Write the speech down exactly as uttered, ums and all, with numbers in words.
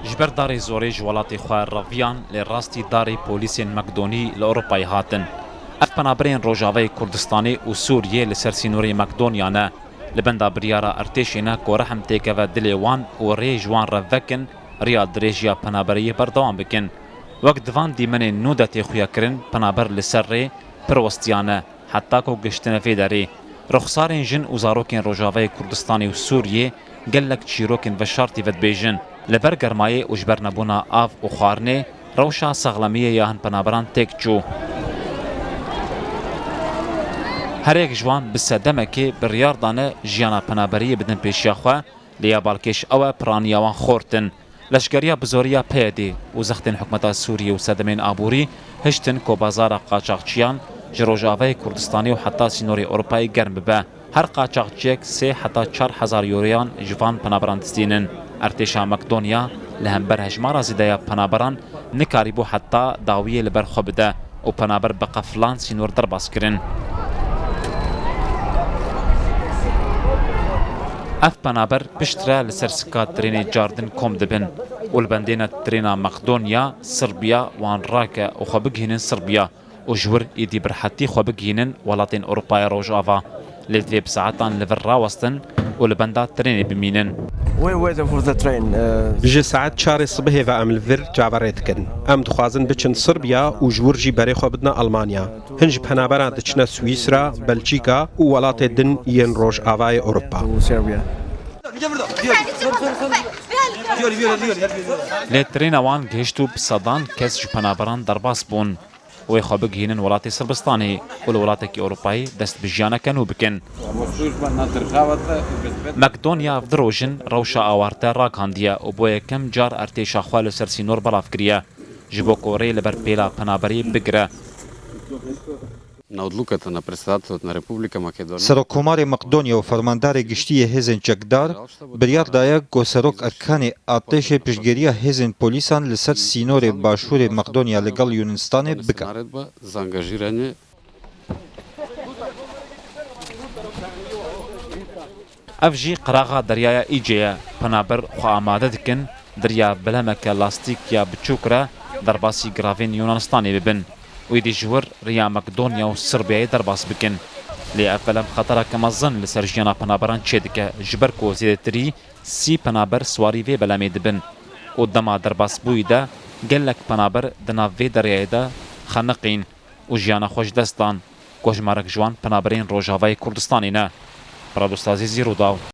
Ji ber darê zorê ji welatê xwe reviyan, lê rastî darê polîsên Makdonî li Ewropayê hatin. Ev penaberên Rojavayê Kurdistanê û Sûriyê li ser sînorê Makdonya ne. Li benda biryara artêşê ne ku rehm têkeve dilê wan û rê ji wan re vekin, riya dirêj ya penaberiyê berdewam bikin. Wek di van dîmenên nû de tê xuyakirin, penaber li ser rê pir westiyane. Heta ku giştine vê derê, ruxsarên jin û zarokên Rojavayê Kurdistanê û Sûriyê gelek çîrokên veşartî vedibêjin. Li ber germayê û ji ber nebûna av û xwarinê, rewşa saxlemiyê ya hin penaberan têk çû. Her yek ji wan bi sedemekê biryar dane jiyana penaberiyê bidin pêşiya xwe, lê ya balkêş ew e piraniya wan xort in. Leşkeriya bi zorî ya P Y D û zextên hikûmeta Sûriyê û sedemên aborî hiştin ku bazara qaçaxçiyan ji Rojavayê Kurdistanê û heta sînorê Ewropayê germ bibe. Her qaçaxçiyek sê heta çar hezar euroyan ji van penaberan distînin. Artêşa Makedonya li hember hejmara zêde ya penaberan nikarîbû heta dawiyê li ber xwe bide û penaber bi qefilan sînor derbas kirin. Ev penaber piştre li ser sika trênê cardin kom dibin û li bendêne trêna Makedonya, Sirbiya wan rake û xwe bigihînin Sirbiya û ji wir êdî bi rehetî xwe bigihînin welatên Ewropayê Rojava. Lê divê bi saetan li vir rawestin û li benda trênê bimînin. We're waiting for the train. Uh, Ji saet çarê sibihê ve em li vir çaverê dikin. Em dixwazin biçin Sirbiya û ji wir jî berê xwe bidine Almanya. Hin ji penaberan diçine Swîsra, Belçîka û welatê din yên Rojavayê Ewropa. To Serbia. Lê trêna wan gihişt û bi sedan kes ji penaberan derbas bûn. Wê xwe bigihînin welatê Sirbistanê û li welatekî Ewropayê dest bi jiyaneke nû bikin. Makedonya ev du roj in rewşa awarte rakandiye û bo yekem car artêşa xwe li ser sînor belav kiriye, ji bo ku rê li ber pêla penaberê bigire. Na odluka na predsedatelot na Republika Makedonija. Serokkomarê Makedonya û fermandarê giştî yê hêzên çekdar biryar daye ku serok erkanê artêşê piştgiriya hêzên polîsan li ser sînorê başûrê Makedonya li gel Yunanistanê bike. Naredba za angažiranje. Ev jî qiraxa Deryaya Îce ye. Penaber xwe amade dikin, di riya belemeke lastîk ya biçûk re derbasî giravên Yunanistanê bibin û êdî ji wir riya Makedonya û Sirbiyayê derbas bikin. Lê ev belem xetereke mezin li ser jiyana penaberan çêdike, ji ber ku zêdetirî sî penaber siwarî vê belemê dibin û dema derbasbûyî de gelek penaber di nav vê deryayê de xeniqîn û jiyana xwe ji dest dan, ku hejmarek ji wan penaberên Rojavayê Kurdistanê ne. Radosazî Zî Rûdaw.